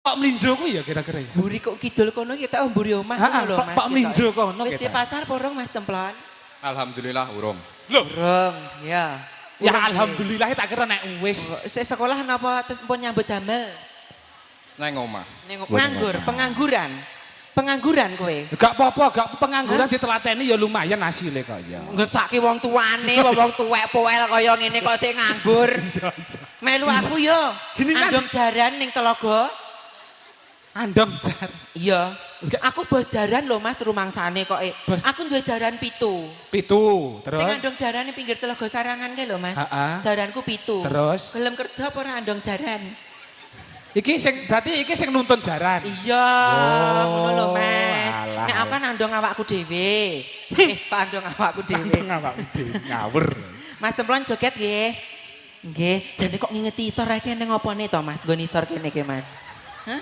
Pak Mlinjo kuwi ya kira-kira ya. Mburi kok kidul kono ya tak mburi omah Ha, ngono lho Pak- Mas. Pak Mlinjo kono Wis kita. duwe pacar porong Mas Cemplon? Alhamdulillah urung. Loh, Urung, ya. ya Urung, alhamdulillah tak kira nek wis. Sik sekolah napa terus pun nyambut damel? Neng omah. Ning nganggur, pengangguran. Pengangguran kowe. Gak apa-apa, gak pengangguran ditelateni ya lumayan hasilnya kok ya. Ngesake wong tuane, wong tuwek poel kaya ngene kok sik nganggur. Melu aku yo. Gini kan- Andong jaran ning telaga. Andong jar. Iya. Enggak. Aku bos jaran lho Mas rumangsane kok. Eh. Bos- Aku duwe jaran 7. 7, terus. Sing andong jaran ning pinggir telaga Sarangan ke lho Mas. Ha-ha. Jaranku 7. Terus? Gelem kerja apa ora andong jaran? Iki sing berarti iki sing nuntun jaran. Iya, Oh, ngono lho Mas. alah. Nek aku kan andong awakku dhewe. Eh, kok andong awakku dhewe. Andong awakku dhewe ngawur. Mas Cemplon joget nggih. Nggih, jane kok ngingeti isor ae ning opone to Mas? Nggon isor kene iki Mas. Hah?